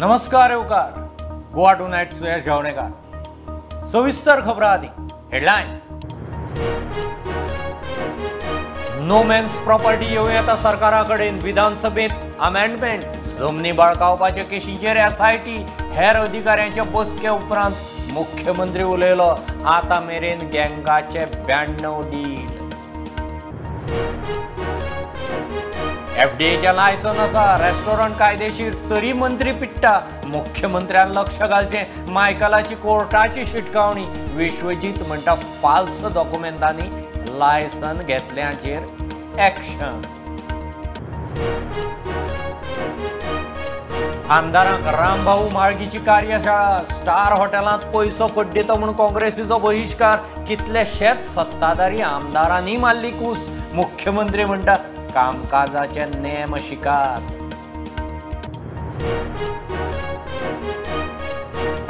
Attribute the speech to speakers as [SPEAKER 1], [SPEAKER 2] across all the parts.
[SPEAKER 1] नमस्कार येवकार गोवा टुनायट सुयश गावणेकर. सविस्तर खबरां आदी हेडलायन्स. नो मॅन्स प्रॉपर्टी येवं येता सरकारा कडेन विधानसभेत अमेंडमेंट. जमनी बळकावपाचे केशीचेर एसआयटी हेर अधिकाऱ्यांच्या बसके उपरांत मुख्यमंत्री उलयलो. आतां मेरेन गँगाचे 92 डील. एफडीएचें लायसन आसा, रेस्टॉरंट कायदेशीर तरी मंत्री पिट्टा. मुख्यमंत्र्यान लक्ष घालचें. मायकलाची कोर्टाची शिटकावणी. विश्वजीत म्हणटा फाल्स डॉक्युमेंटांनी लायसन घेतल्यांचेर एक्शन. आमदारांक रामभाऊ माळगीची कार्यशाळा. स्टार हॉटेलांत पयसो कड्डिता म्हूण काँग्रेसीचो बहिश्कार. कितलेशेच सत्ताधारी आमदारांनी मारली कूस. मुख्यमंत्री म्हणटा कामकाजाचे नेम शिकात.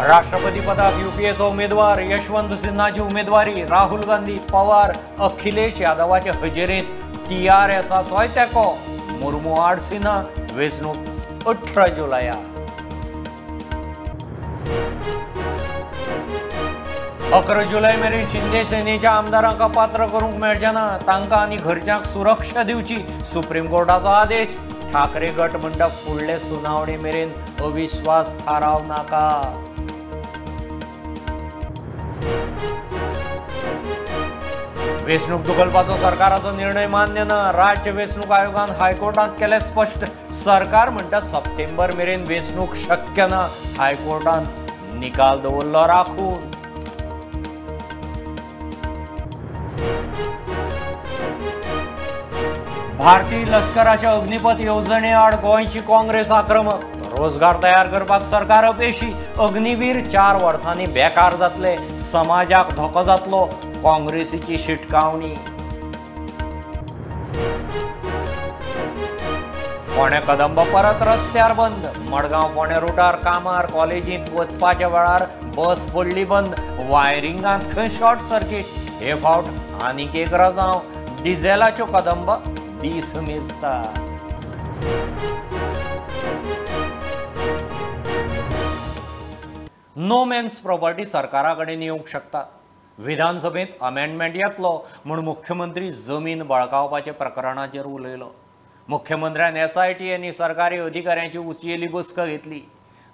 [SPEAKER 1] राष्ट्रपती पदाक युपीएचो उमेदवार यशवंत सिन्हाची उमेदवारी. राहुल गांधी, पवार, अखिलेश यादवाचे हजेरेंत टीआरएसाचोय तेंको. मुर्मू आड सिन्हा. वेंचणूक 18 जुलयाक. 11 जुलय मेरेन शिंदे सेनेच्या आमदारांक अपात्र करूंक मेळचें ना. तांकां आनी घरच्यांक सुरक्षा दिवची. सुप्रीम कोर्टाचो आदेश. ठाकरे गट म्हणटा फुडले सुनावणी मेरेन अविश्वास थाराव नाका. वेंचणूक धुकलपाचो सरकाराचो निर्णय मान्य ना. राज्य वेंचणूक आयोगान हायकोर्टांत केलें स्पश्ट. सरकार म्हणटा सप्टेंबर मेरेन वेंचणूक शक्य ना. हायकोर्टान निकाल दवरलो राखून. भारतीय लष्कराच्या अग्निपथ येवजणे आड गोंयची काँग्रेस आक्रमक. रोजगार तयार करपाक सरकार अपेशी. अग्निवीर 4 वर्सांनी बेकार जातले. समाजाक धोको जातलो. काँग्रेसीची शिटकावणी. फोंडें कदंब परत रस्त्यार बंद. मडगांव फोंडें रुटार कामार कॉलेजींत वचपाच्या वेळार बस पडली बंद. वायरिंगांत खंय शॉर्ट सर्किट. हे फावट आनीक एक रजांव. डिझेलाच्यो कदंब दीस मेजता. नो मॅन्स प्रॉपर्टी सरकारा कडेन येवंक शकता. विधानसभेत अमेंडमेंट येतलो म्हूण मुख्यमंत्री जमीन बळकावपाच्या प्रकरणाचेर उलयलो. मुख्यमंत्र्यान एसआयटी आनी सरकारी अधिकाऱ्यांची उंचेली बसका घेतली.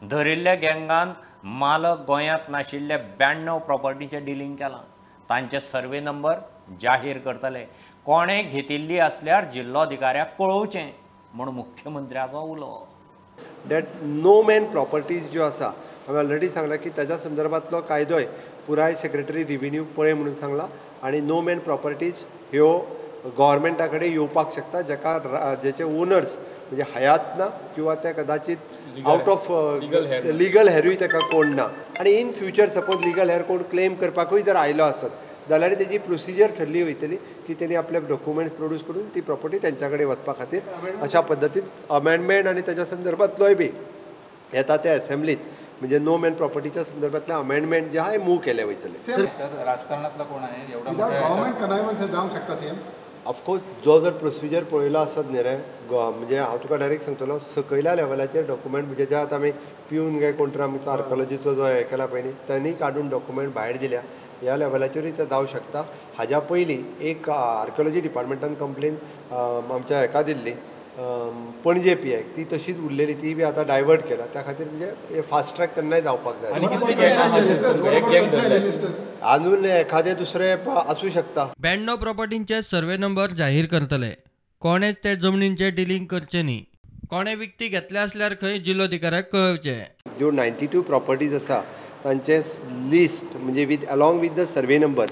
[SPEAKER 1] धरिल्ल्या गँगान मालक गोंयांत नाशिल्ल्या 92 प्रॉपर्टीचें डिलींग केलां. तांचे सर्वे नंबर जाहीर करतले. कोणें घेतिल्ली आसल्यार जिल्लोधिकाऱ्याक कळोवचें म्हूण मुख्यमंत्र्याचो उलो.
[SPEAKER 2] That no man properties ज्यो आसा हांवें ऑलरेडी सांगलां की ताच्या संदर्भांतलो कायदोय पुराय सेक्रेटरी रिव्हेन्यू पळय म्हणून सांगला. आनी नो मॅन प्रॉपर्टीज ह्यो गव्हर्मेंटा कडेन येवपाक शकता, जाका जेचे ओनर्स म्हणजे हयात ना किंवा ते कदाचित आउट ऑफ लिगल हेरूय ताका कोण ना. आनी in future suppose legal heir कोण क्लेम करपाकूय जर आयलो आसत जाल्यार तेजी प्रोसिजर ठरली वयतली की तेणी आपले डॉक्युमेंट्स प्रोड्यूस करून ती प्रॉपर्टी तेंच्या कडेन वचपा खातीर. अशा पद्दतीन अमेंडमेंट आनी तेच्या संदर्भांतलोय बी येता त्या असेंब्लीत म्हणजे नो मॅन प्रॉपर्टीच्या संदर्भातले अमेंडमेंट जे आहा मूव केले वयतले.
[SPEAKER 3] राजकारणातला कोण आहे एवढा जावंक शकता सीएम?
[SPEAKER 2] ऑफकोर्स जो जर प्रोसिजर पळयलो आसत न्ही रे, म्हणजे हांव तुका डायरेक्ट सांगतलो सकयल्या लेवलाचेर डॉक्युमेंट म्हणजे जे आतां आमी पिवन काय कोण तरी आमचो आर्कोलॉजीचो जो हें केला पळय न्ही तांणी काडून डॉक्युमेंट भायर दिल्या ह्या लेवलाचेरूय ते जावं शकता. हाज्या पयलीं एक आर्कोलॉजी डिपार्टमेंटान कंप्लेन आमच्या हेका दिल्ली पणजे पी आयक, ती तशीच उरलेली, ती बी आतां डायवर्ट केला. त्या खातीर म्हणजे फास्ट ट्रॅक तेन्नाय जावपाक जाय. आजून एखादे दुसरे आसूं शकता.
[SPEAKER 4] 92 प्रॉपर्टींचे सर्वे नंबर जाहीर करतले. कोणेच ते जमनींचे डिलींग करचे न्ही. कोणे विकती घेतले आसल्यार खंय जिल्लोधिकाऱ्याक कळोवचें.
[SPEAKER 2] ज्यो 92 प्रॉपर्टीज आसा तांचे लिस्ट म्हणजे with along with the survey number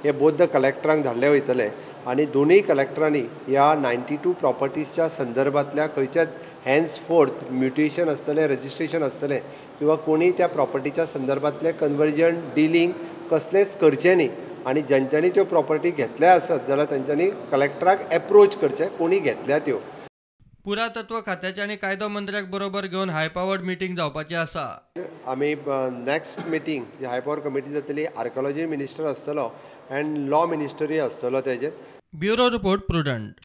[SPEAKER 2] हे बोथ the कलेक्टरांक धाडले वयतले. आनी दोनूय कलेक्टरांनी ह्या 92 प्रॉपर्टीजच्या संदर्भांतल्या खंयच्याच हॅन्स फोर्थ म्युटेशन आसतलें, रजिस्ट्रेशन आसतलें किंवा कोणीय त्या प्रॉपर्टीच्या संदर्भांतलें कन्वर्जन डिलींग कसलेंच करचें न्ही. आनी ज्यांच्यांनी त्यो प्रॉपर्टी घेतल्या आसत जाल्यार तांच्यांनी कलेक्टराक एप्रोच करचें कोणी घेतल्या त्यो.
[SPEAKER 4] पुरातत्व खात्याचे आनी कायदो मंत्र्याक बरोबर घेवन हाय पावर्ड मिटींग जावपाची आसा.
[SPEAKER 2] आमी नेक्स्ट मिटींग जी हाय पावर कमिटी जातली आर्कोलॉजी मिनिस्टर आसतलो अँड लॉ मिनिस्टरूय आसतलो तेजेर.
[SPEAKER 4] Bureau report, Prudent.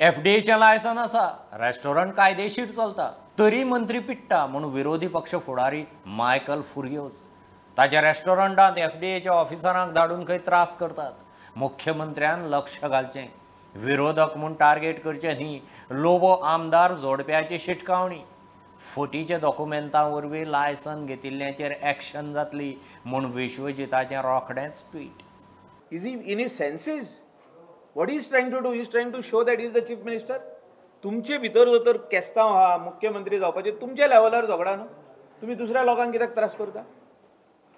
[SPEAKER 1] एफडीएचें लायसन आसा, रेस्टॉरंट कायदेशीर चलता. तरी मंत्री पिट्टा म्हूण विरोधी पक्ष फुडारी मायकल फुर्योज ताच्या रेस्टॉरंटांत एफडीएच्या ऑफिसरांक धाडून खंय त्रास करतात. मुख्यमंत्र्यान लक्ष घालचें, विरोधक म्हूण टार्गेट करचें न्ही. लोबो आमदार जोडप्याची शिटकावणी. फटीच्या डॉक्युमेंटां वरवीं लायसन घेतिल्ल्याचेर एक्शन जातली म्हूण विश्वजिताचें रोखडेंच tweet.
[SPEAKER 5] Is he in his senses? What he is trying to do? He is trying to show that he is the chief minister. तुमचे भितर जर तर केस्तांव आहा मुख्यमंत्री जावपाचें तुमच्या लेवलार झगडा न्हू, तुमी दुसऱ्या लोकांक कित्याक त्रास करता?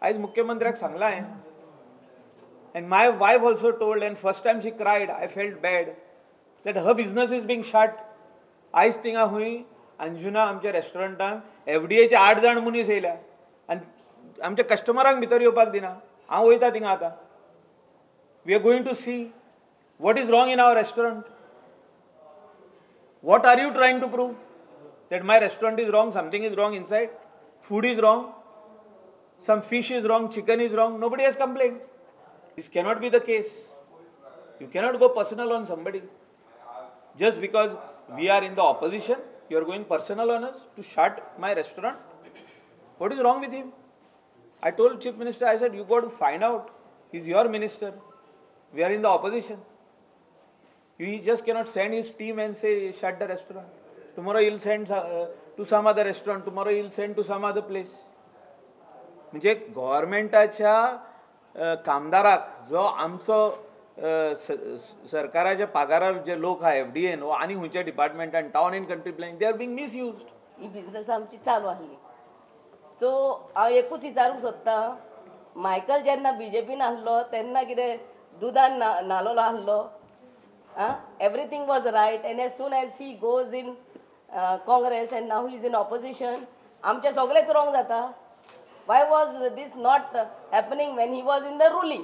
[SPEAKER 5] आयज मुख्यमंत्र्याक सांगलां हांवें, and my wife also told, and first time she cried, I felt bad that her business is being shut. आयज थिंगा खंय अंजुना आमच्या रेस्टॉरंटान एफडीएचे 8 जाण मनीस येयल्या आनी आमच्या कस्टमरांक भितर येवपाक दिना. हांव वयता थिंगा आतां. We are going to see what is wrong in our restaurant. What are you trying to prove? That my restaurant is wrong, something is wrong inside, food is wrong, some fish is wrong, chicken is wrong. Nobody has complained. This cannot be the case. You cannot go personal on somebody. Just because we are in the opposition, you are going personal on us to shut my restaurant. What is wrong with him? I told Chief Minister, I said, you got to find out. He's your minister. We are in the opposition. He just cannot send his team and say, shut the restaurant. Tomorrow he'll send to some other restaurant. Tomorrow he'll send to some other place. म्हणजे गव्हर्मेंटाच्या कामदाराक जो आमचो सरकाराच्या पगारार जे लोक आहा FDN वा आनी खंयच्या डिपार्टमेंटान town and country planning, they are being misused.
[SPEAKER 6] He business आमची चालू आसली. सो हांव एकूच विचारूंक सोदतां, मायकल जेन्ना बीजेपीन आसलो तेन्ना कितें दुदान न्हालोलो आसलो? Everything was right, and as soon as he goes in Congress and now he is in opposition, आमचें सगळेंच रॉंग जाता. Why was this not happening when he was in the ruling?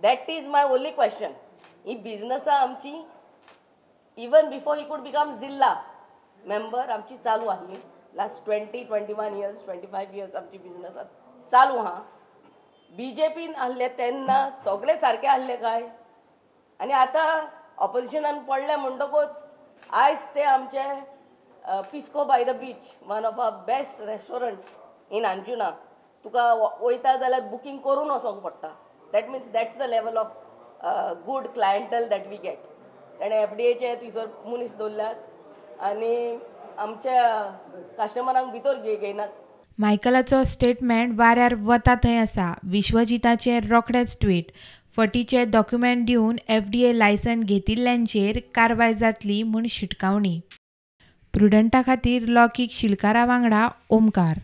[SPEAKER 6] That is my only question. ही बिजनसां आमची even before he could become जिल्ला member आमची चालू आसली. Last 20, 21 years, 25 years आमची बिजनसां चालू आहा. बीजेपीन आसले तेन्ना सगळे सारके आसले काय? आनी आतां ऑपोजिशनान पडले म्हणटकूच आयज ते आमचे Pisco by the beach, one of our best restaurants in Anjuna, तुका वयता जाल्यार बुकींग करून वचोंक पडटा. That means that's the level of good clientele that we get. ताणें एफडीएचे थंयसर मनीस दवरल्यात आनी आमच्या कस्टमरांक भितर घेयनात.
[SPEAKER 7] मायकलाचो स्टेटमेंट वाऱ्यार वता थंय आसा. विश्वजिताचें रोखडेंच ट्वीट. फटीचे डॉक्युमेंट दिवन एफडीए लायसन घेतिल्ल्यांचेर कारवाय जातली म्हूण शिटकावणी. प्रुडंटा खातीर लौकीक शिलकारा वांगडा ओमकार.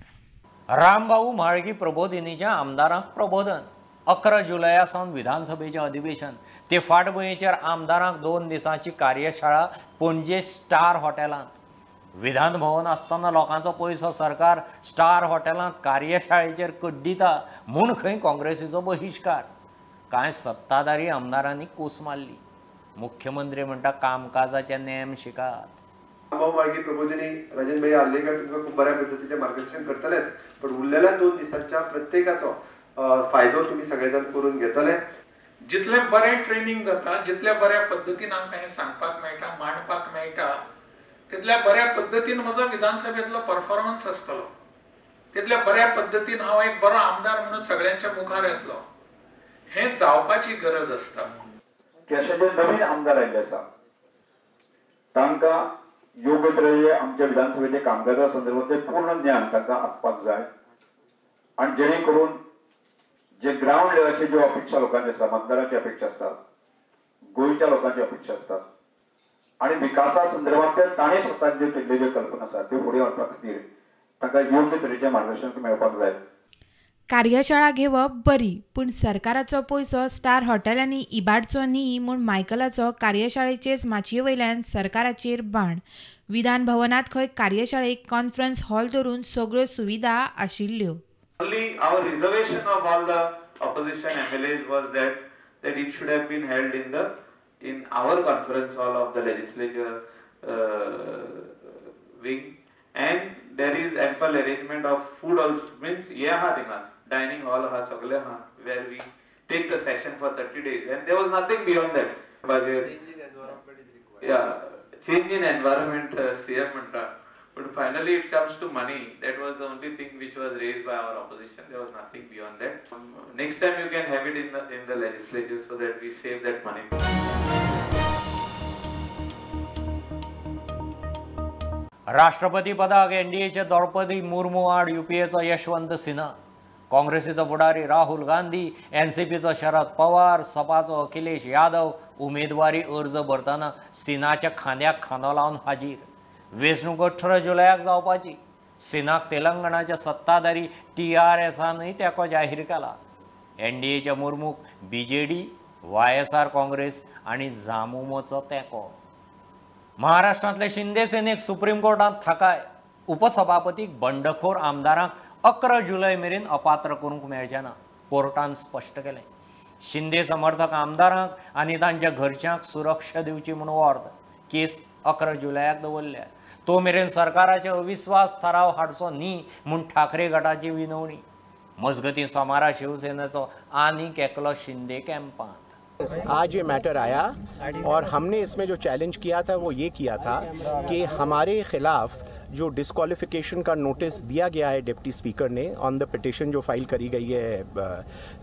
[SPEAKER 1] रामभाऊ म्हाळगी प्रबोधिनीच्या आमदारांक प्रबोधन. 11 जुलया सावन विधानसभेचें अधिवेशन. ते फाटभुंयेचेर आमदारांक 2 दिसांची कार्यशाळा पणजे स्टार हॉटेलांत. विधान भवन आसतना लोकांचो पयसो सरकार स्टार हॉटेलांत कार्यशाळेचेर कड्डिता म्हूण खंय काँग्रेसीचो बहिश्कार. कांय सत्ताधारी आमदारांनी कूस मारली. मुख्यमंत्री म्हणटा कामकाजाचे नेम शिकात.
[SPEAKER 2] रामभाऊ म्हाळगी प्रबोधिनी राजेंद्र भाई आर्लेकर तुमकां खूब बऱ्या पद्दतीचें मार्गदर्शन करतलेच, पण उरलेल्या 2 दिसांच्या प्रत्येकाचो फायदो तुमी सगळे जाण करून घेतले.
[SPEAKER 8] जितलें बरें ट्रेनिंग जाता, जितल्या बऱ्या पद्दतीन आमकां हें सांगपाक मेळटा, मांडपाक मेळटा, तितल्या बऱ्या पद्दतीन म्हजो विधानसभेंतलो परफॉर्मन्स आसतलो, तितल्या बऱ्या पद्दतीन हांव एक बरो आमदार म्हणून सगळ्यांच्या मुखार येतलो. हें जावपाची गरज आसता.
[SPEAKER 9] की अशे जे नवीन आमदार आयिल्ले आसा तांकां योग्य तरेचे आमच्या विधानसभेच्या कामकाजा संदर्भातले पूर्ण ज्ञान तांकां आसपाक जाय आनी जेणे करून जे ग्रावंड लेवलाचे ज्यो अपेक्षा लोकांची आसा, मतदारांची अपेक्षा आसतात, गोंयच्या लोकांची अपेक्षा आसतात आनी विकासा संदर्भातले ताणें स्वताक ज्यो केल्ल्यो ज्यो कल्पना आसा त्यो फुडें व्हरपा खातीर तांकां योग्य तरेचें मार्गदर्शन मेळपाक जाय.
[SPEAKER 7] कार्यशाळा घेवप बरी, पूण सरकाराचो पयसो स्टार हॉटेलांनी इबाडचो न्ही म्हूण मायकलाचो कार्यशाळेचेच माचये वयल्यान सरकाराचेर बाण. विधान भवनांत खंय कार्यशाळेक कॉन्फरन्स हॉल धरून सगळ्यो सुविधा आशिल्ल्यो.
[SPEAKER 10] Only our reservation of all the opposition MLAs was that it should have been held in our conference hall of the legislature wing, and there is ample arrangement of food also, means ye ha thinga dining hall ha sagle ha, where we take the session for 30 days and there was nothing beyond that.
[SPEAKER 2] Change in environment is required.
[SPEAKER 10] Yeah, change in environment, CM manta. But finally it comes to money. That was the only thing which was raised by our opposition. There was nothing beyond that. Next time you can have it in the legislature so that we save that money.
[SPEAKER 1] राष्ट्रपती पदाक एनडीएचे द्रौपदी मुर्मू आड युपीएचो यशवंत सिन्हा, काँग्रेसीचो फुडारी राहुल गांधी, एनसीपीचो शरद पवार, सपाचो अखिलेश यादव उमेदवारी अर्ज भरतना सिन्हाच्या खांद्याक खांदो लावन हाजीर. वेंचणूक 18 जुलयाक जावपाची. सिन्हाक तेलंगणाच्या सत्ताधारी टीआरएसानय तेंको जाहीर केला. एनडीएच्या मुर्मूक बीजेडी, वायएसआर काँग्रेस आनी झामुमोचो तेंको. महाराष्ट्रांतले शिंदे सेनेक सुप्रीम कोर्टांत थाकाय. उपसभापतीक बंडखोर आमदारांक 11 जुलय मेरेन अपात्र करूंक मेळचें ना, कोर्टान स्पश्ट केलें. शिंदे समर्थक आमदारांक आनी तांच्या घरच्यांक सुरक्षा दिवची म्हूण ऑर्द. केस 11 जुलयाक दवरल्या. तो मेरेन सरकाराचे अविस्वास थाराव हाडचो न्ही म्हूण ठाकरे गटाची विनवणी. मजगतीं सोमारा शिवसेनेचो आनीक एकलो शिंदे कॅम्पांत.
[SPEAKER 11] आज ये मैटर आया और हमने इसमें जो चैलेंज किया था वो ये किया था कि हमारे ख़िलाफ़ जो डिस्क्वालिफिकेशन का नोटिस दिया गया है डिप्टी स्पीकर ने ऑन the petition जो फाइल करी गई है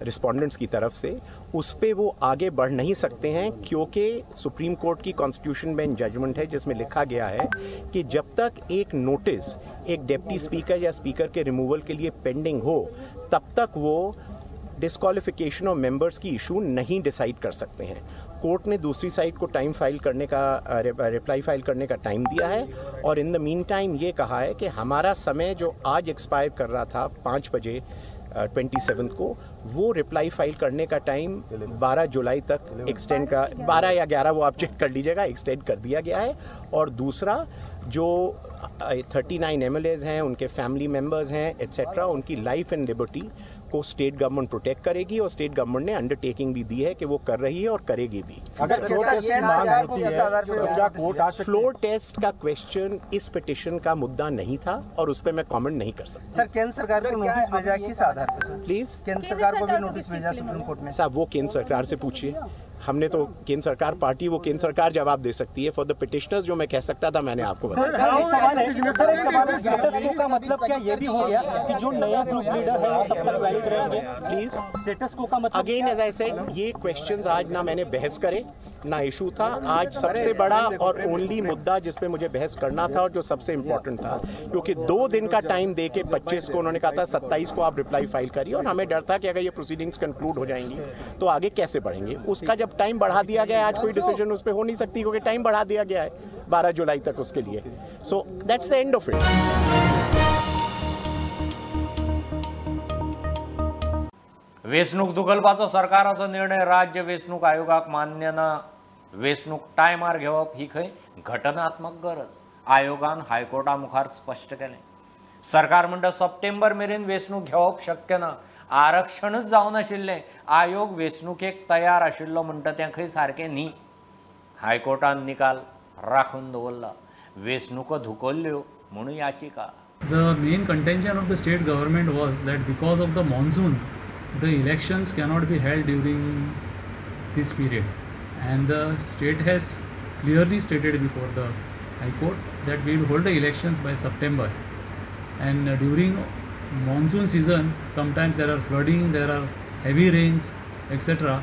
[SPEAKER 11] रिस्पोंडेंट्स की तरफ से, उस पर वो आगे बढ़ नहीं सकते हैं क्योंकि सुप्रीम कोर्ट की कॉन्स्टिट्यूशन बेंच जजमेंट है जिसमें लिखा गया है कि जब तक एक नोटिस एक डिप्टी स्पीकर या स्पीकर के रिमूवल के लिए पेंडिंग हो तब तक वो डिस्क्वालिफिकेशन ऑफ मेंबर्स की इशू नहीं डिसाइड कर सकते हैं। कोर्ट ने दूसरी साइड को टाइम फाइल करने का, रिप्लाई फाइल करने का टाइम दिया है और इन the mean time ये कहा है कि हमारा समय जो आज एक्सपायर कर रहा था 5 बजे 27 को, वो रिप्लाई फाइल करने का टाइम 12 जुलाई तक एक्सटेंड का, 12 या 11 वो आप चेक कर लीजिएगा, एक्सटेंड कर दिया गया है। और दूसरा जो 39 MLAs हैं, उनके फैमिली मेम्बर्स हैं एट्सेट्रा, उनकी लाइफ एंड लिबर्टी को स्टेट गवर्नमेंट प्रोटेक्ट करेगी और स्टेट गवर्नमेंट ने अंडरटेकिंग भी दी है कि वो कर रही है और करेगी भी।
[SPEAKER 3] अगर फ्लोर टेस्ट की मांग होती है तो क्या कोर्ट आ सकती है?
[SPEAKER 11] फ्लोर टेस्ट का क्वेश्चन इस पिटिशन का मुद्दा नहीं था और उस पर मैं कमेंट नहीं कर सकता।
[SPEAKER 12] सर, केंद्र सरकार को नोटिस भेजा किस आधार पर?
[SPEAKER 11] प्लीज,
[SPEAKER 12] केंद्र सरकार को भी नोटिस भेजा सुप्रीम कोर्ट ने।
[SPEAKER 11] साहब वो केंद्र सरकार से पूछिए, हमने तो केंद्र सरकार पार्टी, वो केंद्र सरकार जवाब दे सकती है। फॉर the petitioners जो मैं कह सकता था मैंने आपको बताया।
[SPEAKER 12] सर, स्टेटस को का मतलब क्या ये भी हो गया कि जो नया ग्रुप लीडर है वो तब तक वैलिड रहेंगे?
[SPEAKER 11] प्लीज,
[SPEAKER 12] स्टेटस को का मतलब
[SPEAKER 11] अगेन एज I said, ये क्वेश्चंस आज ना मैंने बहस करे ना इशू था। आज सबसे बड़ा और ओनली मुद्दा जिस पे मुझे बहस करना था और जो सबसे इम्पोर्टेंट था, क्योंकि 2 दिन का टाइम दे के 25 को उन्होंने कहा था 27 को आप रिप्लाई फाइल करिए और हमें डर था कि अगर ये प्रोसीडिंग्स कंक्लूड हो जाएंगी तो आगे कैसे बढ़ेंगे। उसका जब टाइम बढ़ा दिया गया, आज कोई डिसीजन उस पर हो नहीं सकती क्योंकि टाइम बढ़ा दिया गया है 12 जुलाई तक उसके लिए। So that's the end of it.
[SPEAKER 1] वेंचणूक धुकलपाचो सरकाराचो निर्णय राज्य वेंचणूक आयोगाक मान्य ना. वेंचणूक टायमार घेवप ही खंय घटनात्मक गरज, आयोगान हायकोर्टा मुखार स्पश्ट केलें. सरकार म्हणटा सप्टेंबर मेरेन वेंचणूक घेवप शक्य ना. आरक्षणच जावनाशिल्लें, आयोग वेंचणुकेक तयार आशिल्लो म्हणटा तें खंय सारकें न्ही. हायकोर्टान निकाल राखून दवरला. वेंचणुको धुकल्ल्यो म्हूण याचिका.
[SPEAKER 13] The main contention of the state government was that because of the monsoon the elections cannot be held during this period, and the state has clearly stated before the High Court that we will hold the elections by September, and during monsoon season sometimes there are flooding, there are heavy rains, etc.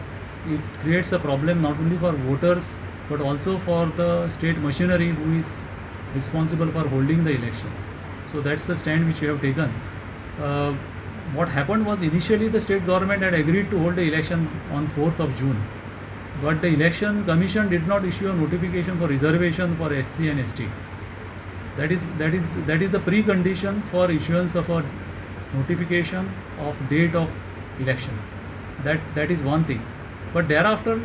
[SPEAKER 13] It creates a problem not only for voters but also for the state machinery who is responsible for holding the elections. So that's the stand which we have taken. What happened was initially the state government had agreed to hold the election on 4th of June, but the election commission did not issue a notification for reservation for SC and ST. That is the precondition for issuance of a notification of date of election. That is one thing. But thereafter,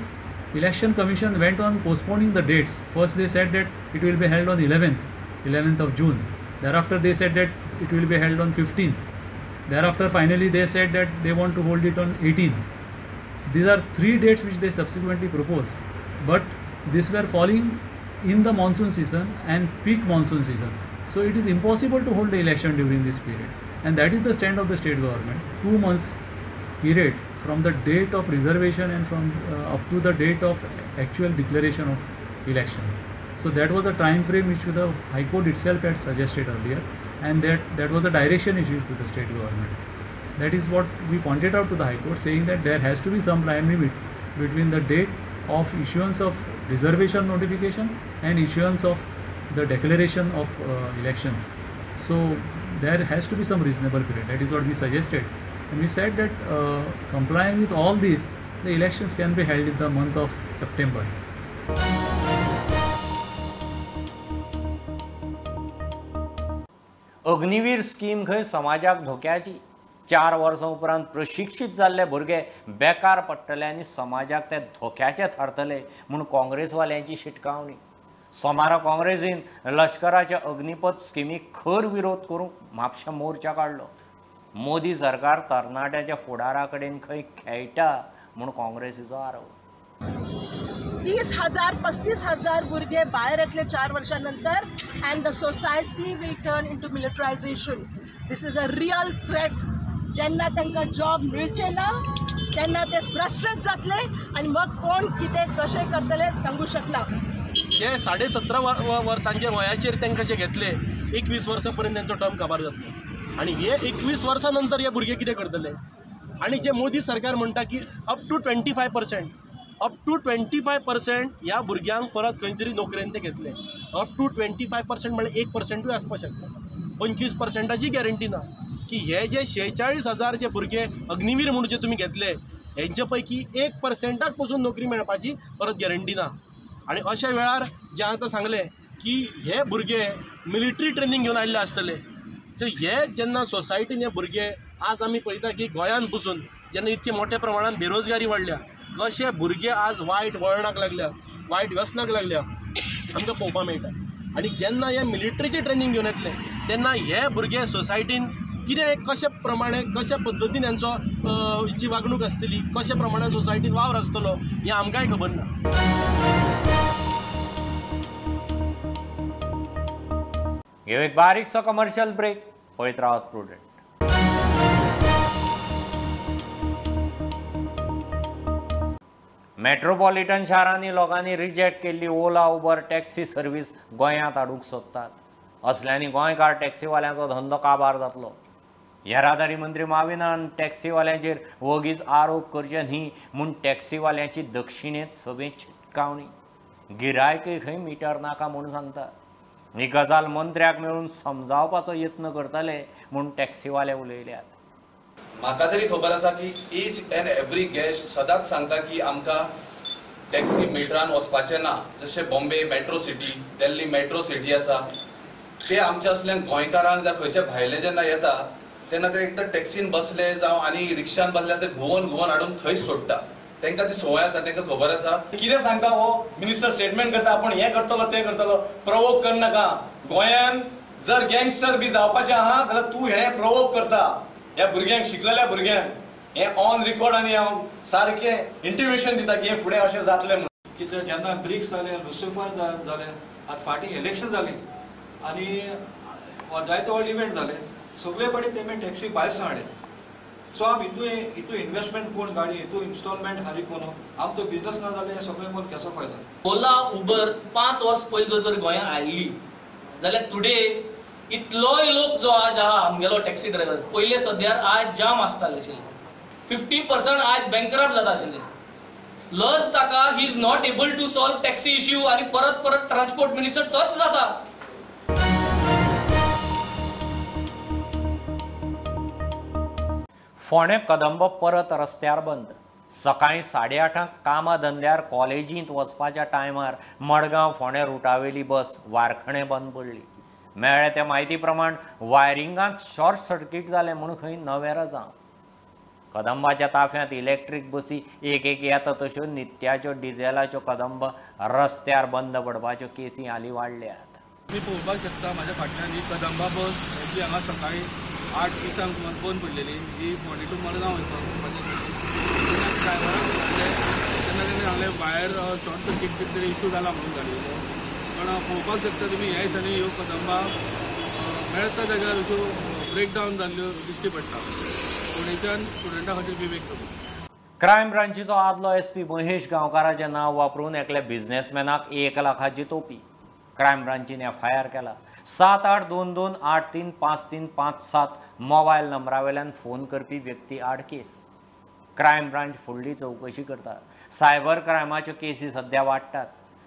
[SPEAKER 13] election commission went on postponing the dates. First they said that it will be held on 11th of June. Thereafter they said that it will be held on 15th. Thereafter finally they said that they want to hold it on 18th. These are 3 dates which they subsequently proposed, but these were falling in the monsoon season and peak monsoon season. So it is impossible to hold the election during this period, and that is the stand of the state government. 2 months period from the date of reservation and from up to the date of actual declaration of elections. So that was a time frame which the High Court itself had suggested earlier, and that was a direction issued to the state government. That is what we pointed out to the High Court, saying that there has to be some time limit between the date of issuance of reservation notification and issuance of the declaration of elections. So there has to be some reasonable period. That is what we suggested, and we said that complying with all these, the elections can be held in the month of September.
[SPEAKER 1] Agniveer scheme खंय समाजाक धोक्याची. 4 वर्सां उपरांत प्रशिक्षीत जाल्ले भुरगे बेकार पडटले आनी समाजाक ते धोक्याचे थारतले म्हूण काँग्रेसवाल्यांची शिटकावणी. सोमारा काँग्रेसीन लश्कराच्या अग्निपथ स्किमीक खर विरोध करूंक म्हापशा मोर्चा काडलो. मोदी सरकार तरणाट्याच्या फुडारा कडेन खंय खेळटा म्हूण काँग्रेसीचो आरोप.
[SPEAKER 14] 30,000 35,000 भुरगे भायर येतले 4 वर्षां नंतर, and the society will turn into militarization. This is a real threat. जेन्ना तांकां जॉब मेळचे ना तेन्ना ते फ्रस्ट्रेट जातले आनी मग कोण कितें कशें करतले सांगू शकना.
[SPEAKER 15] जे 17.5 वर्सांचे वयाचेर तांकां जे घेतले 21 वर्सां पर्यंत तांचो टर्म काबार जातलो आनी हे 21 वर्सां नंतर हे भुरगे कितें करतले. आनी जे मोदी सरकार म्हणटा की अप टू 25% अप टू 25% ह्या भुरग्यांक परत खंय तरी नोकरेन ते घेतले. अप टू 25% म्हळ्यार 1%ूय आसपाक शकता, 25%ची गॅरंटी ना की हे जे 46,000 जे भुरगे अग्निवीर म्हणून जे तुमी घेतले हेंचे पैकी 1%ाक पसून नोकरी मेळपाची परत गॅरंटी ना. आनी अशा वेळार जे आतां सांगलें की हे भुरगे मिलिटरी ट्रेनींग घेवन आयिल्ले आसतले, सो हे जेन्ना सोसायटीन हे भुरगे आज आमी पळयता की गोंयांत बसून जेन्ना इतके मोठ्या प्रमाणान बेरोजगारी वाडल्या, कशे भुरगे आज वायट वळणाक लागल्या, वायट व्यसनाक लागल्या आमकां पळोवपाक मेळटा. आनी जेन्ना हे मिलिटरीचें ट्रेनींग घेवन येतले तेन्ना हे भुरगे सोसायटीन कितें कशे प्रमाणे कशा पद्दतीन हेंचो जी वागणूक आसतली, कशे प्रमाणे सोसायटीन वावर आसतलो हें आमकांय खबर ना.
[SPEAKER 1] घेऊ एक बारीकसो कमर्शियल ब्रेक. पळयत रावात प्रुडंट. मेट्रोपॉलिटन शारांनी लोकांनी रिजेक्ट केल्ली ओला उबर टॅक्सी सर्वीस गोंयांत हाडूंक सोदतात. असल्यांनी गोंयकार टॅक्सीवाल्यांचो धंदो काबार जातलो. येरादारी मंत्री माविनान टॅक्सीवाल्यांचेर वगीच आरोप करचे न्ही म्हूण टॅक्सीवाल्यांची दक्षिणेंत सभेंत शिटकावणी. गिरायकय खंय मिटर नाका म्हूण सांगता. ही गजाल मंत्र्याक मेळून समजावपाचो यत्न करतले म्हूण टॅक्सीवाले उलयल्यात.
[SPEAKER 16] म्हाका तरी खबर आसा की ईच एंड एवरी गेस्ट सदांच सांगता की आमकां टॅक्सी मिटरान वचपाचें ना. जशें Bombay metro city, Delhi metro city आसा, ते आमच्या असल्या गोंयकारांक जावं खंयच्या भायले जेन्ना येता तेन्ना ते एकदां टॅक्सीन बसले जावं आनी रिक्षान बसले ते घुंवोन घुंवोन हाडून थंयच सोडटा. तांकां ती संवय आसा, तांकां खबर आसा.
[SPEAKER 17] कितें सांगता हो मिनिस्टर स्टेटमेंट करता, आपूण हें करतलो तें करतलो. प्रवोक करनाका. गोंयान जर गँगस्टर बी जावपाचें आहा जाल्यार तूं हें प्रवोक करता ह्या भुरग्यांक, शिकलेल्या भुरग्यांक. हें ऑन रिकॉर्ड आनी हांव सारकें इंटिमेशन दिता की हें फुडें अशें जातलें म्हणून.
[SPEAKER 18] कित्याक जेन्ना ब्रिक्स जाले, लुसिफर जाले, आतां फाटीं इलेक्शन जालीं आनी जायते व्हड इव्हेंट जाले, सगळे कडेन तेमी टॅक्सी भायर सांगले. सो आम हितू इन्वेस्टमेंट कोण गाडी, हितू इन्स्टॉलमेंट हारी कोण, आम तो बिजनस ना जाल्यार सगळें कोण कसो फायदो.
[SPEAKER 19] ओला उबर 5 वर्स पयलीं जर तर गोंयांत आयिल्ली जाल्यार टुडे इतलोय लोक जो आज आहा आमगेलो टॅक्सी ड्रायव्हर पयले सद्यार आज जाम आसताले आशिल्ले, 50% आज बँकरप्ट जाता आशिल्ले. लज ताका he is not able to solve taxi issue आनी परत परत ट्रान्सपोर्ट मिनिस्टर तोच जाता.
[SPEAKER 1] फोंडें कदंब परत रस्त्यार बंद. सकाळीं 8:30 कामा धंद्यार कॉलेजींत वचपाच्या टायमार मडगांव फोंडें रुटावेली बस वारखणें बंद पडली. मेळ्ळे ते म्हायती प्रमाण वायरिंगांत शॉर्ट सर्कीट जालें म्हूण खंय नवें रजांव. कदंबाच्या ताफ्यांत इलेक्ट्रीक बसी एक एक येता तश्यो नित्याच्यो डिझेलाच्यो कदंब रस्त्यार बंद पडपाच्यो केसी हालीं वाडल्यात.
[SPEAKER 20] तुमी पळोवपाक शकता म्हाज्या फाटल्यान ही कदंबा बस जी हांगा सकाळीं 8:30 सुमार बंद पडलेली. ही फोंडें टू मडगांव वचपाची. तेन्ना ड्रायव्हराक विचारलें तेन्ना तेणें सांगलें वायर शॉर्ट सर्कीट कितें तरी इशू जाला म्हणून गाडयेचो. पण पळोवपाक शकता तुमी ह्या दिसांनी ह्यो कदंबा मेळटा जाग्यार अश्यो ब्रेकडावन जाल्ल्यो दिश्टी पडटा. फोंडेच्यान स्टुडंटा खातीर विवेक प्रभू.
[SPEAKER 1] क्रायम ब्रांचीचो आदलो एसपी महेश गांवकाराचें नांव वापरून एकल्या बिझनेसमॅनाक 1 लाखाची तोपी. क्रायम ब्रांचीन एफआयआर केला. 7 8 2 2 8 3 5 3 5 7 मोबायल नंबरा वयल्यान फोन करपी व्यक्ती आड केस. क्रायम ब्रांच फुडली चवकशी करता. सायबर क्रायमाच्यो केसी सध्या वाडटात.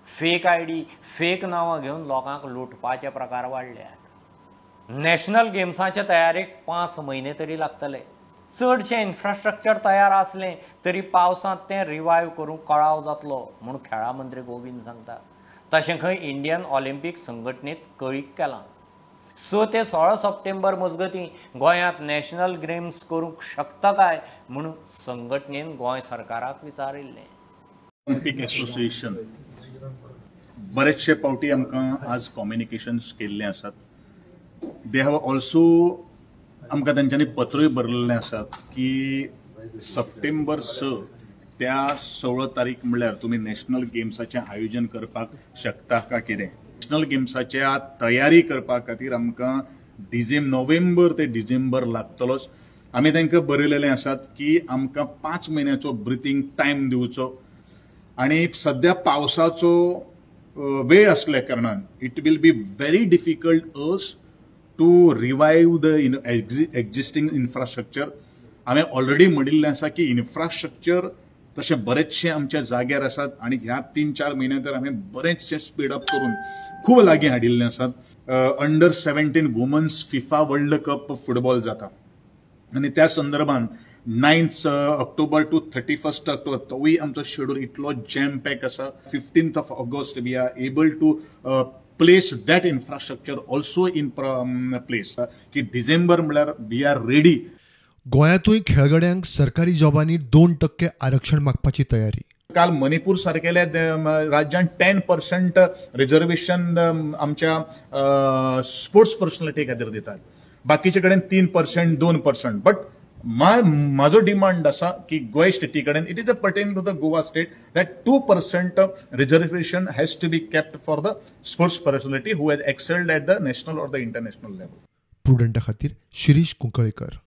[SPEAKER 1] फेक आयडी, फेक नांवां घेवन लोकांक लुटपाचे प्रकार वाडल्यात. नॅशनल गेम्साचे तयारेक 5 म्हयने तरी लागतले. चडशें इन्फ्रास्ट्रक्चर तयार आसलें तरी पावसांत तें रिवायव करूंक कळाव जातलो म्हूण खेळां मंत्री गोविंद सांगता. तशें खंय इंडियन ऑलिम्पीक संघटनेत कळीत केलां. 6 ते 16 सप्टेंबर मजगतीं गोंयांत नॅशनल गेम्स करूंक शकता काय म्हूण संघटनेन गोंय सरकाराक विचारिल्लें.
[SPEAKER 21] ऑलिम्पीक एसोसिएशन बरेचशे पावटी आमकां आज कम्युनिकेशन्स केल्ले आसात. They have also आमकां तांच्यांनी पत्रूय बरयल्लें आसात की सप्टेंबर 6 त्या 16 तारीख म्हणल्यार तुमी नॅशनल गेम्साचें आयोजन करपाक शकता का कितें. नॅशनल गेम्साच्या तयारी करपा खातीर आमकां नोव्हेंबर ते डिसेंबर लागतलोच. आमी तांकां बरयलेलें आसात की आमकां 5 म्हयन्याचो ब्रिथींग टायम दिवचो आनी सद्या पावसाचो वेळ आसल्या कारणान it will be very difficult us to revive the existing infrastructure. हांवें ऑलरेडी म्हणिल्लें आसा की इन्फ्रास्ट्रक्चर तशें बरेचशें आमच्या जाग्यार आसात आनी ह्या 3-4 म्हयन्या तर हांवें बरेचशें स्पीड अप करून खूब लागीं हाडिल्लें आसात. Under 17 women's FIFA world cup football जाता आनी त्या संदर्भात 9 ऑक्टोबर टू 31 ऑक्टोबर तोवूय आमचो शेड्यूल इतलो जॅम पॅक आसा. 15 August we are able to place that infrastructure also in place की डिसेंबर म्हळ्यार we are ready.
[SPEAKER 22] गोंयांतूय खेळगड्यांक सरकारी जॉबांनी 2% आरक्षण मागपाची तयारी.
[SPEAKER 21] काल मणिपूर सारकेल्या राज्यान 10% रिजर्वेशन आमच्या स्पोर्ट्स पर्सनॅलिटी खातीर दितात, बाकीचे कडेन 3%, 2%. बट म्हाजो डिमांड आसा की गोंय स्टेटी कडेन it is a pertain to the Goa state that 2% reservation has to be kept for the sports personality who has excelled at the national or the international level.
[SPEAKER 22] प्रुडंटा खातीर शिरीष कुंकळेकर.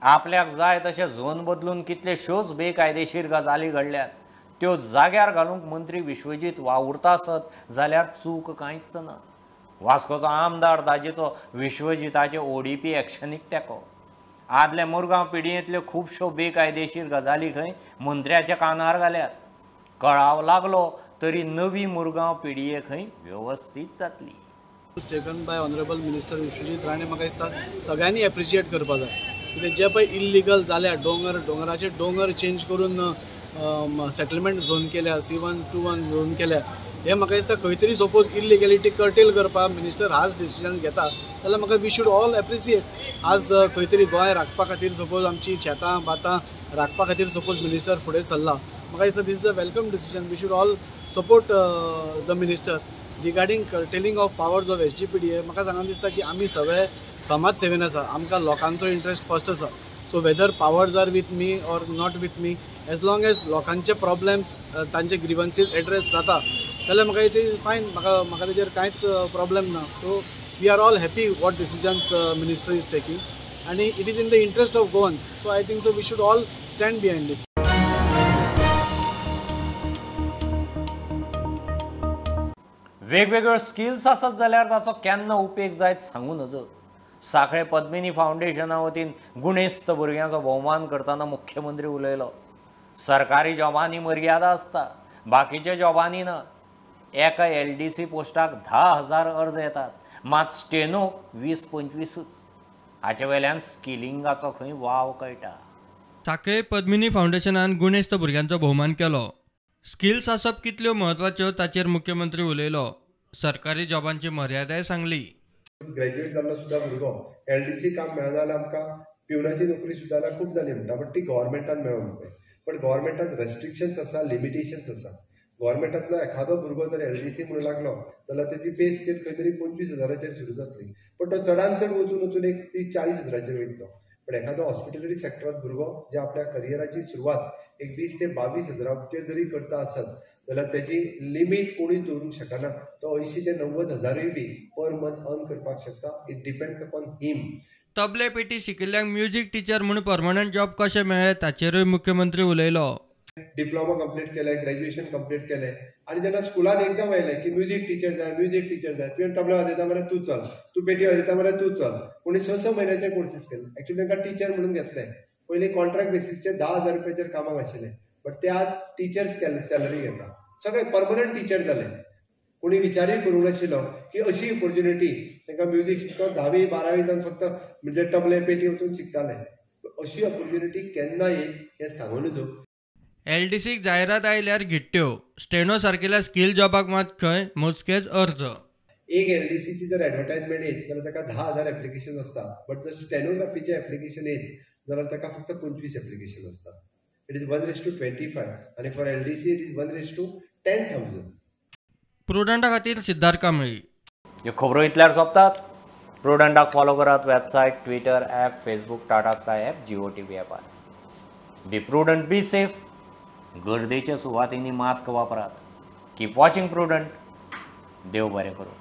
[SPEAKER 1] आपल्याक जाय तशें झोन बदलून कितलेश्योच बेकायदेशीर गजाली घडल्यात त्यो जाग्यार घालूंक मंत्री विश्वजीत वावुरता आसत जाल्यार चूक कांयच ना. वास्कोचो आमदार दाजीचो विश्वजिताचे ओडीपी एक्शनीक तेंको. आदल्या मुरगांव पिडयेंतल्यो खुबश्यो बेकायदेशीर गजाली खंय मंत्र्याच्या कानार घाल्यात. कळाव लागलो तरी नवी मुरगांव पिडये खंय वेवस्थीत जातली.
[SPEAKER 23] Taken by honourable minister Vishwajit Rane म्हाका दिसता सगळ्यांनी एप्रिशिएट करपाक जाय. कित्याक जे पळय इल्लिगल जाल्या दोंगराचे दोंगर चेंज करून सेटलमेंट झोन केल्या, C1 2 1 zone केल्या, हे म्हाका दिसता खंय तरी सपोज इल्लिगॅलिटी कर्टेल करपाक मिनिस्टर हाच डिसिजन घेता जाल्यार म्हाका we should all appreciate. आज खंय तरी गोंय राखपा खातीर सपोज आमची शेतां भातां राखपा खातीर सपोज मिनिस्टर फुडें सरला, म्हाका दिसता this is a welcome decision. We should all support the minister. Regarding curtailing of powers of SGPDA म्हाका सांगून दिसता की आमी सगळे समाज सेवेन आसा, आमकां लोकांचो इंट्रस्ट फर्स्ट आसा. So whether powers are with me or not with me, as long as लोकांचे प्रॉब्लेम्स तांचे ग्रिवन्सीज एड्रेस जाता जाल्यार म्हाका it is fine. म्हाका तेजेर कांयच प्रॉब्लेम ना. So we are all happy what decisions minister is taking आनी it is in the interest of Goans. So I think so we should all stand behind it.
[SPEAKER 1] वेगवेगळ्यो skills आसत जाल्यार ताचो केन्ना उपेग जायत सांगू नजो. सांखळे पद्मिनी फावंडेशना वतीन गुणेस्त भुरग्यांचो भोवमान करतना मुख्यमंत्री उलयलो. सरकारी जॉबांनी मर्यादा आसता, बाकीच्या जॉबांनी ना. एका LDC पोस्टाक 10,000 अर्ज येतात, मात स्टेनोक 20-25. हाचे वयल्यान स्किलिंगाचो खंय वाव कळटा.
[SPEAKER 4] सांखळे पद्मिनी फावंडेशनान गुणेस्त भुरग्यांचो भोवमान केलो. स्किल्स आसप कितल्यो म्हत्वाच्यो ताचेर मुख्यमंत्री उलयलो. सरकारी जॉबांची मर्यादाय सांगली.
[SPEAKER 2] ग्रॅज्युएट जाल्लो सुद्दां भुरगो LDC काम मेळना जाल्यार आमकां पिवनाची नोकरी सुद्दां जाल्यार खूब जाली म्हणटा, बट ती गव्हर्मेंटान मेळोंक पळय. बट गव्हर्मेंटान रेस्ट्रिक्शन्स आसा, लिमिटेशन्स आसा. गव्हर्मेंटांतलो एखादो भुरगो जर LDC म्हणून लागलो जाल्यार तेजी पे स्केल खंय तरी 25,000 सुरू जातली, पण तो चडान चड वचून वचून एक 30-40 हजाराचेर वयतलो. पण एखादो हॉस्पिटलिटी सेक्टरांत भुरगो जे आपल्या करियराची सुरवात एक 20 ते 22 हजाराचेर जरी करता आसत जाल्यार तेजी लिमीट कोणूय दवरूंक शकना. तो 80 ते 90 हजारूय बी पर मंथ अर्न करपाक शकता. It depends upon him.
[SPEAKER 4] तबले पेटी शिकिल्ल्यांक म्युजीक टिचर म्हूण परमनंट जॉब कशें मेळ्ळें ताचेरूय मुख्यमंत्री उलयलो.
[SPEAKER 2] डिप्लोमा कंप्लीट केले, ग्रॅज्युएशन कंप्लीट केलें आनी जेन्ना स्कुलान एकदम आयलें की म्युजीक टिचर जाय, म्युजीक टिचर जाय, तुवें तबला वाजयता मरे तूं चल, तूं पेटी वाजयता मरे तूं चल. कोणी 6-6 म्हयन्याचे कोर्सीस केले. एक्चुअली तांकां टिचर म्हणून घेतले. पयलीं कॉन्ट्रॅक्ट बेसीसचेर 10,000 रुपयाचेर कामाक आशिल्ले, बट ते आज टिचर्स सॅलरी घेता. सगळे परमनंट टिचर जाले. कोणी विचारूय करूंक नाशिल्लो की अशी ऑपॉर्च्युनिटी तांकां म्युजीक शिकता 10वी 12वी जावन फक्त म्हणजे तबले पेटी वचून शिकताले. अशी ऑपॉर्च्युनिटी केन्ना येत हें सांगू नजो.
[SPEAKER 4] एलडीसीक जायरात आयल्यार घिट्ट्यो, स्टेनो सारकेल्या स्कील जॉबाक मात खंय मोजकेच अर्ज.
[SPEAKER 2] एक एलडीसीची जर एडवर्टायजमेंट येत जाल्यार ताका 10,000 एप्लिकेशन आसता, बट जर स्टेनोग्राफीचें एप्लिकेशन येत जाल्यार ताका फक्त 25 एप्लिकेशन आसता. It is 1:25 आनी for LDC it is 1:10,000.
[SPEAKER 4] प्रुडंटा खातीर सिद्धार्थ कांबळी.
[SPEAKER 1] ह्यो खबरो इतल्यार सोंपतात. प्रुडंटाक फॉलो करात website, Twitter app, Facebook, Tata Sky app, Jio TV ॲपार. Be prudent, be safe. गर्देच्या सुवातींनी मास्क वापरात. Keep watching Prudent. देव बरें करूं.